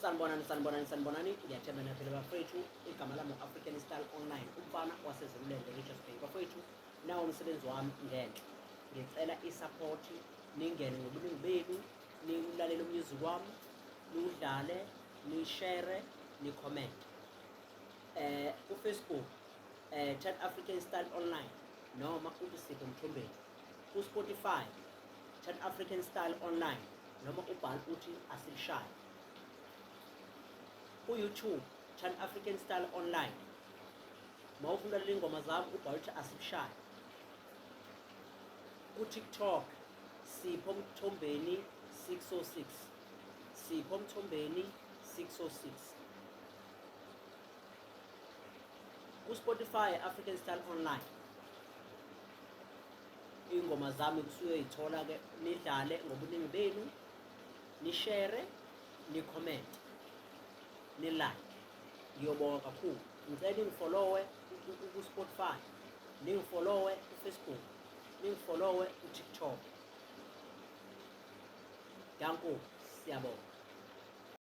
Sanibonani, sanibonani, sanibonani. Ngiyathemba niyaphila bafethu. Igama lami u-African Style Online, umfana waseZululand, Richards Bay. Bafethu, nawo umsebenzi wami ngenhla. Ngicela i-support, ningene ngobuningi benu, niwulalele umusic wami, niwudlale, nishare, ni-comment. Ku-Facebook, Chat African Style Online noma uthi Sipho Mthombeni. Ku-Spotify, Chat African Style Online noma ubhale uthi Asikushaye. Ku-YouTube, Chan African Style Online. Uma ufuna ulalela ingoma zami ubhale uthi Asikushaye. Ku-TikTok, Sipho Mthombeni 606. Sipho Mthombeni 606. Ku-Spotify, African Style Online. Iy'ngoma zami kusuyoyithola ke, nidlale ngobuningi benu, nishare, ni-comment, ni-like. Ngiyobonga kakhulu. Ngicela ningifollowe ku-Spotify, ningifollowe ku-Facebook, ningifollowe ku-TikTok. Danko, siyabonga.